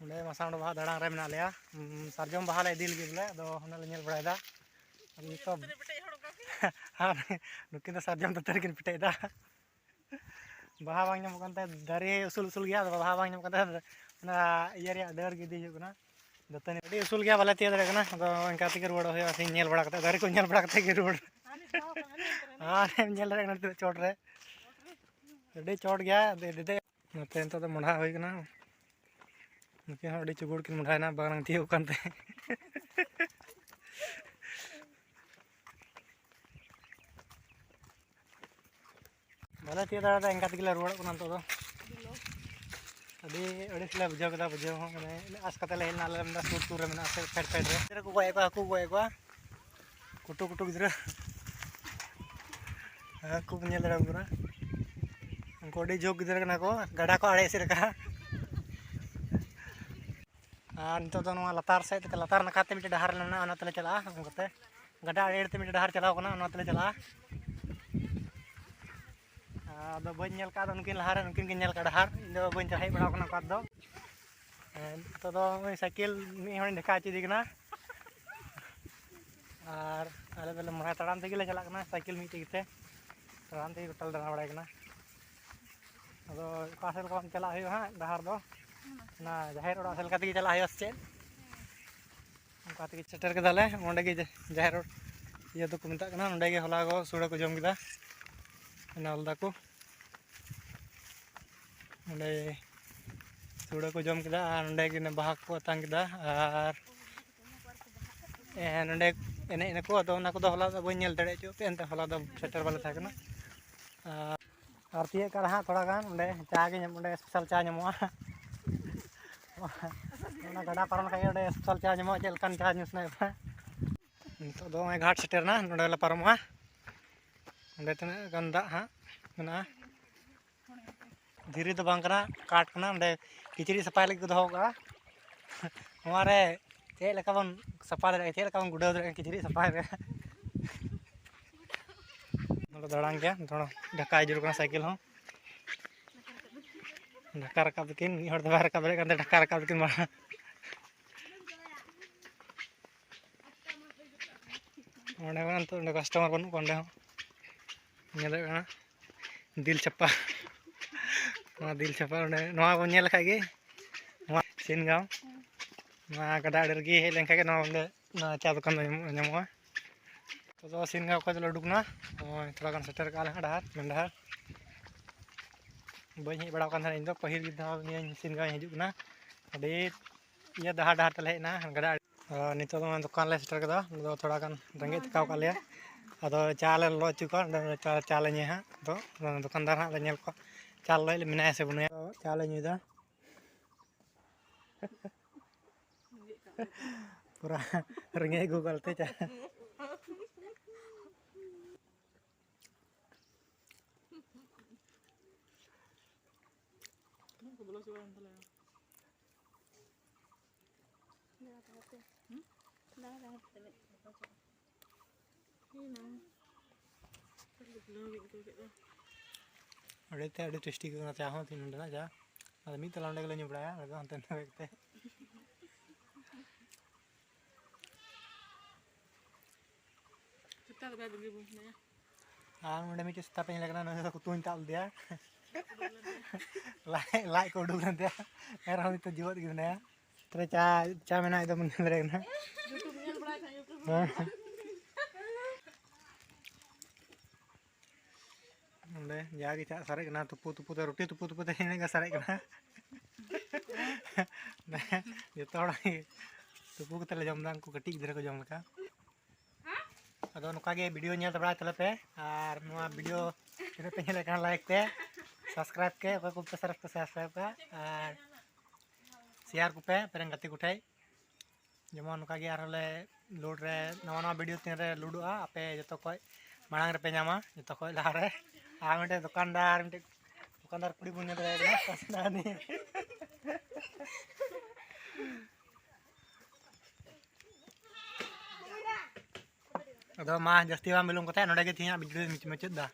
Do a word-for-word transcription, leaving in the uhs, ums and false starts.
ᱚᱸᱰᱮ ᱢᱟᱥᱟᱝᱰᱚ ᱵᱟᱦᱟ ᱫᱟᱬᱟᱱ ᱨᱮ ᱢᱮᱱᱟᱜ ᱞᱮᱭᱟ᱾ ᱩᱸ, ᱥᱟᱨᱡᱚᱢ ᱵᱟᱦᱟ ᱞᱮ ᱤᱫᱤ ᱞᱟᱹᱜᱤᱫ ᱵᱚᱞᱮ, ᱟᱫᱚ ᱚᱱᱟ ᱞᱮ ᱧᱮᱞ ᱵᱟᱲᱟᱭᱮᱫᱟ᱾ ᱟᱫᱚ ᱡᱚᱛᱚ ᱟᱨ ᱱᱩᱠᱤᱱ ᱫᱚ ᱥᱟᱨᱡᱚᱢ ᱫᱟᱹᱛᱟᱹᱱᱤ ᱠᱤᱱ ᱯᱮᱴᱮᱡ ᱮᱫᱟ᱾ ᱵᱟᱦᱟ ᱵᱟᱝ ᱧᱟᱢᱚᱜ ᱠᱟᱱ ᱛᱟᱦᱮᱸᱫ, ᱫᱟᱨᱮ ᱩᱥᱩᱞ ᱩᱥᱩᱞ ᱜᱮᱭᱟ, ᱟᱫᱚ ᱵᱟᱦᱟ ᱵᱟᱝ ᱧᱟᱢᱚᱜ ᱠᱟᱱ ᱛᱟᱦᱮᱸᱫ, ᱚᱱᱟ ᱤᱭᱟᱹ ᱨᱮᱭᱟᱜ ᱰᱟᱹᱨ ᱜᱮ ᱤᱫᱤ ᱦᱩᱭᱩᱜ ᱠᱟᱱᱟ᱾ ᱫᱟᱹᱛᱟᱹᱱᱤ ᱟᱹᱰᱤ ᱩᱥᱩᱞ ᱜᱮᱭᱟ, ᱵᱟᱞᱮ ᱛᱤᱭᱳᱜ ᱫᱟᱲᱮᱭᱟᱜ ᱠᱟᱱᱟ᱾ ᱟᱫᱚ ᱤᱱᱠᱟ ᱛᱮᱜᱮ ᱨᱩᱣᱟᱹᱲᱚᱜ ᱦᱩᱭᱩᱜᱼᱟ, ᱥᱤᱧ ᱧᱮᱞ ᱵᱟᱲᱟ ᱠᱟᱛᱮ, ᱫᱟᱨᱮ ᱠᱚ ᱧᱮᱞ ᱵᱟᱲᱟ ᱠᱟᱛᱮ ᱜᱮ ᱨᱩᱣᱟᱹᱲ᱾ ᱟᱨ ᱮᱢ ᱧᱮᱞ ᱫᱟᱲᱮᱭᱟᱜ ᱠᱟᱱᱟ ᱛᱤᱱᱟᱹᱜ ᱪᱚᱴ ᱨᱮ, ᱟᱹᱰᱤ ᱪᱚᱴ ᱜᱮᱭᱟ᱾ ᱫᱮ-, ᱫᱮ-, ᱫᱮ-, ᱱᱚᱛᱮ ᱱᱤᱛᱚᱜ ᱫᱚ ᱢᱚᱸᱰᱷᱟ ᱦᱩᱭ ᱠᱟᱱᱟ᱾ ᱱᱩᱠᱤᱱ ᱦᱚᱸ ᱟᱹᱰᱤ ᱪᱩᱜᱩᱲ ᱠᱤᱱ ᱢᱚᱸᱰᱷᱟᱭᱮᱱᱟ, ᱵᱟᱝ ᱛᱤᱭᱳᱜ ᱠᱟᱱ ᱛᱮ᱾ ᱵᱟᱞᱮ ᱛᱤᱭᱳᱜ ᱫᱟᱲᱮᱭᱟᱫᱟ, ᱮᱱᱠᱟ ᱛᱮᱜᱮ ᱞᱮ ᱨᱩᱣᱟᱹᱲᱚᱜ ᱠᱟᱱᱟ ᱱᱤᱛᱚᱜ ᱫᱚ᱾ ᱟᱹᱰᱤ ᱟᱹᱲᱤᱥ ᱞᱮ ᱵᱩᱡᱷᱟᱹᱣ ᱠᱮᱫᱟ, ᱵᱩᱡᱷᱟᱹᱣ ᱦᱚᱸ, ᱢᱟᱱᱮ, ᱤᱱᱟᱹᱜ ᱟᱸᱥ ᱠᱟᱛᱮ ᱞᱮ ᱦᱮᱡ ᱞᱮᱱᱟ, ᱟᱞᱮ ᱞᱮ ᱢᱮᱱᱫᱟ ᱥᱩᱨ ᱥᱩᱨ ᱨᱮ ᱢᱮᱱᱟᱜᱼᱟ, ᱥᱮ ᱯᱷᱮᱰ ᱯᱷᱮᱰ ᱨᱮ᱾ ᱜᱤᱫᱽᱨᱟᱹ ᱠᱚ ᱜᱚᱡ ᱮᱫ ᱠᱚᱣᱟ, ᱦᱟᱹᱠᱩ ᱠᱚ ᱜᱚᱡ ᱮᱫ ᱠᱚᱣᱟ, ᱠᱩᱴᱩ ᱠᱩᱴᱩ ᱜᱤᱫᱽᱨᱟᱹ᱾ ᱦᱟᱹᱠᱩ ᱠᱚ ᱧᱮᱞ ᱫᱟᱲᱮᱭᱟᱠᱚ ᱠᱟᱱᱟ, ᱩᱱᱠᱩ ᱟᱹᱰᱤ ᱡᱳᱜᱽ ᱜᱤᱫᱽᱨᱟᱹ ᱠᱟᱱᱟ ᱠᱚ, ᱜᱟᱰᱟ ᱠᱚ ᱟᱲᱮ ᱮᱥᱮᱫ ᱟᱠᱟᱫᱼᱟ᱾ ᱟᱨ ᱱᱤᱛᱚᱜ ᱫᱚ ᱱᱚᱣᱟ ᱞᱟᱛᱟᱨ ᱥᱮᱫ ᱛᱮ, ᱞᱟᱛᱟᱨ ᱱᱟᱠᱷᱟ ᱛᱮ ᱢᱤᱫᱴᱮᱱ ᱰᱟᱦᱟᱨ ᱢᱮᱱᱟᱜᱼᱟ, ᱚᱱᱟ ᱛᱮᱞᱮ ᱪᱟᱞᱟᱜᱼᱟ᱾ ᱚᱱᱠᱟᱛᱮ ᱜᱟᱰᱟ ᱟᱲᱮ ᱟᱲᱮ ᱛᱮ ᱢᱤᱫᱴᱮᱱ ᱰᱟᱦᱟᱨ ᱪᱟᱞᱟᱣ ᱠᱟᱱᱟ, ᱚᱱᱟ ᱛᱮᱞᱮ ᱪᱟᱞᱟᱜᱼᱟ᱾ ᱟᱫᱚ ᱵᱟᱹᱧ ᱧᱮᱞ ᱠᱟᱜ ᱫᱚ, ᱱᱩᱠᱤᱱ ᱞᱟᱦᱟᱨᱮ, ᱱᱩᱠᱤᱱ ᱠᱤᱱ ᱧᱮᱞ ᱠᱟᱜ ᱰᱟᱦᱟᱨ, ᱤᱧ ᱫᱚ ᱵᱟᱹᱧ ᱦᱮᱡ ᱵᱟᱲᱟ ᱠᱟᱱᱟ ᱚᱠᱟ ᱫᱚ᱾ ᱦᱮᱸ, ᱱᱤᱛᱚᱜ ᱫᱚ ᱱᱩᱭ ᱥᱟᱭᱠᱮᱞ ᱢᱤᱫ ᱦᱚᱲᱤᱧ ᱰᱷᱮᱠᱟ ᱦᱚᱪᱚᱭᱮᱫᱮ ᱠᱟᱱᱟ᱾ ᱟᱨ ᱟᱞᱮ ᱫᱚᱞᱮ ᱢᱚᱦᱲᱟ ᱛᱟᱲᱟᱢ ᱛᱮᱜᱮ ᱞᱮ ᱪᱟᱞᱟᱜ ᱠᱟᱱᱟ, ᱥᱟᱭᱠᱮᱞ ᱢᱤᱫᱴᱮᱡ ᱜᱮᱛᱮ ᱛᱟᱲᱟᱢ ᱛᱮᱜᱮ ᱜᱚᱴᱟ ᱞᱮ ᱫᱟᱬᱟ ᱵᱟᱲᱟᱭ ᱠᱟᱱᱟ᱾ ᱟᱫᱚ ᱚᱠᱟ ᱥᱮᱫ ᱞᱮᱠᱟ ᱵᱟᱝ ᱪᱟᱞᱟᱜ ᱦᱩᱭᱩᱜᱼᱟ ᱦᱟᱸᱜ, ᱰᱟᱦᱟᱨ ᱫᱚ ᱚᱱᱟ ᱡᱟᱦᱮᱨ ᱚᱲᱟᱜ ᱥᱮᱫ ᱞᱮᱠᱟ ᱛᱮᱜᱮ ᱪᱟᱞᱟᱜ ᱦᱩᱭᱩᱜᱼᱟ ᱥᱮ ᱪᱮᱫ? ᱚᱱᱠᱟ ᱛᱮᱜᱮ ᱥᱮᱴᱮᱨ ᱠᱮᱫᱟᱞᱮ᱾ ᱚᱸᱰᱮ ᱜᱮ ᱡᱟ-, ᱡᱟᱦᱮᱨ ᱤᱭᱟᱹ ᱫᱚᱠᱚ ᱢᱮᱛᱟᱜ ᱠᱟᱱᱟ, ᱱᱚᱸᱰᱮ ᱜᱮ ᱦᱚᱞᱟ ᱠᱚ ᱥᱩᱲᱟᱹ ᱠᱚ ᱡᱚᱢ ᱠᱮᱫᱟ, ᱵᱮᱱᱟᱣ ᱞᱮᱫᱟ ᱠᱚ᱾ ᱱᱚᱸᱰᱮ ᱥᱩᱲᱟᱹ ᱠᱚ ᱡᱚᱢ ᱠᱮᱫᱟ ᱟᱨ ᱱᱚᱸᱰᱮ ᱜᱮ ᱵᱟᱦᱟ ᱠᱚ ᱟᱛᱟᱝ ᱠᱮᱫᱟ᱾ ᱟᱨ, ᱮ, ᱱᱚᱸᱰᱮ ᱮᱱᱮᱡ ᱮᱱᱟᱠᱚ, ᱟᱫᱚ ᱚᱱᱟ ᱠᱚᱫᱚ ᱦᱚᱞᱟ ᱫᱚ ᱵᱟᱹᱧ ᱧᱮᱞ ᱫᱟᱲᱮ ᱦᱚᱪᱚ ᱯᱮ, ᱮᱱᱛᱮ ᱦᱚᱞᱟ ᱫᱚ ᱥᱮᱴᱮᱨ ᱵᱟᱞᱮ ᱛᱟᱦᱮᱸ ᱠᱟᱱᱟ᱾ ᱟᱨ ᱟᱨ ᱛᱤᱭᱟᱹᱜ ᱠᱟᱜ ᱨᱮᱦᱟᱸᱜ ᱛᱷᱚᱲᱟ ᱜᱟᱱ ᱚᱸᱰᱮ ᱪᱟ ᱜᱮ ᱧᱟᱢᱚᱜ, ᱚᱸᱰᱮ ᱥᱯᱮᱥᱟᱞ ᱪᱟ ᱧᱟᱢᱚᱜᱼᱟ᱾ ᱚᱱᱟ ᱜᱟᱰᱟ ᱯᱟᱨᱚᱢ ᱞᱮᱠᱷᱟᱡ ᱜᱮ ᱚᱸᱰᱮ ᱥᱯᱮᱥᱟᱞ ᱪᱟ ᱧᱟᱢᱚᱜᱼᱟ, ᱪᱮᱫ ᱞᱮᱠᱟᱱ ᱪᱟ ᱧᱩ ᱥᱟᱱᱟᱭᱮᱫ ᱯᱮ᱾ ᱱᱤᱛᱚᱜ ᱫᱚ ᱱᱚᱜᱼᱚᱭ ᱜᱷᱟᱴ ᱥᱮᱴᱮᱨ ᱮᱱᱟ, ᱱᱚᱸᱰᱮ ᱞᱮ ᱯᱟᱨᱚᱢᱚᱜᱼᱟ᱾ ᱚᱸᱰᱮ ᱛᱤᱱᱟᱹᱜ ᱜᱟᱱ ᱫᱟᱜ ᱦᱟᱸᱜ ᱢᱮᱱᱟᱜᱼᱟ, ᱫᱷᱤᱨᱤ ᱫᱚ ᱵᱟᱝ ᱠᱟᱱᱟ, ᱠᱟᱴ ᱠᱟᱱᱟ᱾ ᱚᱸᱰᱮ ᱠᱤᱪᱨᱤᱡ ᱥᱟᱯᱷᱟᱭ ᱞᱟᱹᱜᱤᱫ ᱠᱚ ᱫᱚᱦᱚ ᱠᱟᱜᱼᱟ᱾ ᱱᱚᱣᱟ ᱨᱮ ᱪᱮᱫ ᱞᱮᱠᱟ ᱵᱚᱱ ᱥᱟᱯᱷᱟ ᱫᱟᱲᱮᱭᱟᱜᱼᱟ, ᱪᱮᱫ ᱞᱮᱠᱟ ᱵᱚᱱ ᱜᱩᱰᱟᱹᱣ ᱫᱟᱲᱮᱭᱟᱜᱼᱟ ᱠᱤᱪᱨᱤᱡ ᱥᱟᱯᱷᱟᱭ ᱨᱮ᱾ ᱱᱚᱰᱮ ᱫᱟᱬᱟᱱ ᱜᱮᱭᱟ, ᱛᱷᱚᱲᱟ ᱰᱷᱟᱠᱟ ᱤᱫᱤ ᱠᱟᱱᱟ ᱥᱟᱭᱠᱮᱞ ᱦᱚᱸ᱾ ᱰᱷᱟᱠᱟ ᱨᱟᱠᱟᱵ ᱫᱚᱠᱤᱱ, ᱢᱤᱫ ᱦᱚᱲ ᱫᱚ ᱵᱟᱭ ᱨᱟᱠᱟᱵ ᱫᱟᱲᱮᱭᱟᱜ ᱠᱟᱱ ᱛᱮ ᱰᱷᱟᱠᱟ ᱨᱟᱠᱟᱵ ᱫᱚᱠᱤᱱ ᱢᱟᱲᱟᱝ᱾ ᱚᱸᱰᱮ ᱢᱟ ᱱᱤᱛᱚᱜ ᱚᱸᱰᱮ ᱠᱟᱥᱴᱚᱢᱟᱨ ᱵᱟᱹᱱᱩᱜ ᱠᱚᱣᱟ ᱚᱸᱰᱮ ᱦᱚᱸ᱾ ᱧᱮᱞᱚᱜ ᱠᱟᱱᱟ ᱫᱤᱞ ᱪᱷᱟᱯᱟ᱾ ᱱᱚᱣᱟ ᱫᱤᱞ ᱪᱷᱟᱯᱟ ᱚᱸᱰᱮ, ᱱᱚᱣᱟ ᱵᱚᱱ ᱧᱮᱞ ᱞᱮᱠᱷᱟᱡ ᱜᱮ, ᱱᱚᱣᱟ ᱥᱤᱱ ᱜᱟᱶ, ᱱᱚᱣᱟ ᱜᱟᱰᱟ ᱟᱲᱮ ᱨᱮᱜᱮ ᱦᱮᱡ ᱞᱮᱱᱠᱷᱟᱡ ᱜᱮ ᱱᱚᱣᱟ ᱚᱸᱰᱮ, ᱱᱚᱣᱟ ᱪᱟ ᱫᱚᱠᱟᱱ ᱫᱚ ᱧᱟᱢᱚᱜᱼᱟ, ᱧᱟᱢᱚᱜᱼᱟ᱾ ᱛᱚ ᱥᱤᱱ ᱜᱟᱶ ᱠᱷᱚᱡ ᱫᱚᱞᱮ ᱩᱰᱩᱠ ᱮᱱᱟ᱾ ᱱᱚᱜᱼᱚᱭ ᱛᱷᱚᱲᱟ ᱜᱟᱱ ᱥᱮᱴᱮᱨ ᱠᱟᱜᱼᱟ ᱞᱮ ᱦᱟᱸᱜ ᱰᱟᱦᱟᱨ, ᱢᱮᱱ ᱰᱟᱦᱟᱨ᱾ ᱵᱟᱹᱧ ᱦᱮᱡ ᱵᱟᱲᱟᱣ ᱠᱟᱱ ᱛᱟᱦᱮᱱᱟ ᱤᱧ ᱫᱚ, ᱯᱟᱹᱦᱤᱞ ᱜᱮ ᱫᱷᱟᱣ ᱱᱤᱭᱟᱹ ᱥᱤᱱ ᱜᱟᱶ ᱤᱧ ᱦᱤᱡᱩᱜ ᱠᱟᱱᱟ᱾ ᱟᱹᱰᱤ ᱤᱭᱟᱹ ᱰᱟᱦᱟᱨ, ᱰᱟᱦᱟᱨ ᱛᱮᱞᱮ ᱦᱮᱡ ᱮᱱᱟ ᱜᱟᱰᱟ ᱟᱲᱮ᱾ ᱟᱨ ᱱᱤᱛᱚᱜ ᱫᱚ ᱱᱚᱜᱼᱚᱭ ᱫᱚᱠᱟᱱ ᱞᱮ ᱥᱮᱴᱮᱨ ᱠᱮᱫᱟ, ᱱᱚᱣᱟ ᱫᱚ ᱛᱷᱚᱲᱟ ᱜᱟᱱ ᱨᱮᱸᱜᱮᱡ ᱛᱷᱟᱠᱟᱣ ᱠᱟᱜ ᱞᱮᱭᱟ᱾ ᱟᱫᱚ ᱪᱟ ᱞᱮ ᱞᱚᱞᱚ ᱦᱚᱪᱚ ᱠᱚᱣᱟ, ᱚᱸᱰᱮ ᱪᱟ, ᱪᱟ ᱞᱮ ᱧᱩᱭᱟ ᱦᱟᱸᱜ᱾ ᱟᱫᱚ ᱫᱚᱠᱟᱱᱫᱟᱨ ᱦᱟᱸᱜ ᱞᱮ ᱧᱮᱞ ᱠᱚᱣᱟ, ᱪᱟ ᱞᱚᱞᱚᱭᱮᱫ ᱞᱮ ᱢᱮᱱᱟᱭᱟ ᱥᱮ ᱵᱟᱹᱱᱩᱭᱟ᱾ ᱪᱟ ᱞᱮ ᱧᱩᱭᱮᱫᱟ᱾ ᱯᱩᱨᱟ ᱨᱮᱸᱜᱮᱡ ᱜᱩᱜᱚᱞ ᱛᱮ ᱪᱟ᱾ ᱦᱩᱭᱱᱟ᱾ ᱟᱹᱰᱤ ᱛᱮ ᱟᱹᱰᱤ ᱴᱮᱥᱴᱤ ᱜᱮ ᱠᱟᱱᱟ ᱪᱟ ᱦᱚᱸ, ᱛᱤᱦᱤᱧ ᱱᱚᱸᱰᱮᱱᱟᱜ ᱪᱟ᱾ ᱟᱫᱚ ᱢᱤᱫ ᱛᱟᱞᱟ ᱚᱸᱰᱮ ᱜᱮᱞᱮ ᱧᱩ ᱵᱟᱲᱟᱭᱟ, ᱟᱞᱮ ᱫᱚ ᱦᱟᱱᱛᱮ ᱱᱟᱛᱮ ᱠᱟᱛᱮ᱾ ᱥᱮᱛᱟ ᱫᱚ ᱵᱟᱭ ᱵᱩᱜᱤ ᱵᱩᱜᱤ ᱢᱮᱱᱟᱭᱟ᱾ ᱟᱨ ᱱᱚᱸᱰᱮ ᱢᱤᱫᱴᱮᱡ ᱥᱮᱛᱟ ᱯᱮ ᱧᱮᱞᱮ ᱠᱟᱱᱟ, ᱱᱩᱭ ᱫᱚ ᱠᱩᱛᱩᱧ ᱛᱟᱵ ᱞᱮᱫᱮᱭᱟ᱾ ᱞᱟᱡ, ᱞᱟᱡ ᱠᱚ ᱩᱰᱩᱠ ᱞᱮᱱ ᱛᱟᱭᱟ, ᱮᱱᱨᱮᱦᱚᱸ ᱱᱤᱛᱚᱜ ᱡᱤᱣᱮᱫ ᱜᱮ ᱢᱮᱱᱟᱭᱟ᱾ ᱛᱟᱦᱞᱮ ᱪᱟ, ᱪᱟ ᱢᱮᱱᱟᱜᱼᱟ, ᱮᱠᱫᱚᱢ ᱧᱮᱞ ᱫᱟᱲᱮᱭᱟᱜ ᱠᱟᱱᱟ᱾ YouTube ᱧᱮᱞ ᱵᱟᱲᱟᱭ ᱠᱷᱟᱱ YouTube ᱨᱮ᱾ ᱦᱮᱸ᱾ ᱱᱚᱸᱰᱮ ᱡᱟᱜᱮ ᱪᱟ ᱥᱟᱨᱮᱡ ᱠᱟᱱᱟ, ᱛᱩᱯᱩ ᱛᱩᱯᱩ ᱛᱮ, ᱨᱩᱴᱤ ᱛᱩᱯᱩ ᱛᱩᱯᱩ ᱛᱮ ᱤᱱᱟᱹᱜ ᱜᱮ ᱥᱟᱨᱮᱡ ᱠᱟᱱᱟ᱾ ᱡᱚᱛᱚ ᱦᱚᱲ ᱜᱮ ᱛᱩᱯᱩ ᱠᱟᱛᱮ ᱞᱮ ᱡᱚᱢ ᱮᱫᱟ, ᱩᱱᱠᱩ ᱠᱟᱹᱴᱤᱡ ᱜᱤᱫᱽᱨᱟᱹ ᱠᱚ ᱡᱚᱢ ᱞᱮᱠᱟ᱾ ᱟᱫᱚ ᱱᱚᱝᱠᱟ ᱜᱮ video ᱧᱮᱞ ᱵᱟᱲᱟᱭ ᱛᱟᱞᱮ ᱯᱮ, ᱟᱨ ᱱᱚᱣᱟ video ᱛᱤᱱᱟᱹᱜ ᱯᱮ ᱧᱮᱞᱮᱫ ᱠᱟᱱᱟ, like ᱯᱮ, subscribe ᱯᱮ, ᱚᱠᱚᱭ ᱠᱚ ᱯᱮ subscribe ᱠᱟᱜᱼᱟ, ᱟᱨ share ᱠᱚᱯᱮ ᱟᱯᱮᱨᱮᱱ ᱜᱟᱛᱮ ᱠᱚᱴᱷᱮᱡ᱾ ᱡᱮᱢᱚᱱ ᱱᱚᱝᱠᱟ ᱜᱮ ᱟᱨᱦᱚᱸ ᱞᱮ load ᱨᱮ, ᱱᱟᱣᱟ ᱱᱟᱣᱟ video ᱛᱤᱱ ᱨᱮ loadᱚᱜᱼᱟ, ᱟᱯᱮ ᱡᱚᱛᱚ ᱠᱷᱚᱡ ᱢᱟᱲᱟᱝ ᱨᱮᱯᱮ ᱧᱟᱢᱟ, ᱡᱚᱛᱚ ᱠᱷᱚᱡ ᱞᱟᱦᱟ ᱨᱮ᱾ ᱟᱨ ᱢᱤᱫᱴᱮᱡ ᱫᱚᱠᱟᱱᱫᱟᱨ, ᱢᱤᱫᱴᱮᱡ ᱫᱚᱠᱟᱱᱫᱟᱨ ᱠᱩᱲᱤ ᱵᱚᱱ ᱧᱮᱞ ᱫᱟᱲᱮᱭᱟᱭ ᱠᱟᱱᱟ, ᱯᱟᱥᱱᱟᱣ ᱱᱤᱭᱮ᱾ ᱟᱫᱚ ᱢᱟ ᱡᱟᱹᱥᱛᱤ ᱵᱟᱝ ᱵᱤᱞᱚᱢ ᱠᱟᱛᱮ ᱱᱚᱰᱮ ᱜᱮ ᱛᱮᱦᱮᱧᱟᱜ video ᱫᱚᱧ ᱢᱩᱪᱟᱹᱫ ᱮᱫᱟ᱾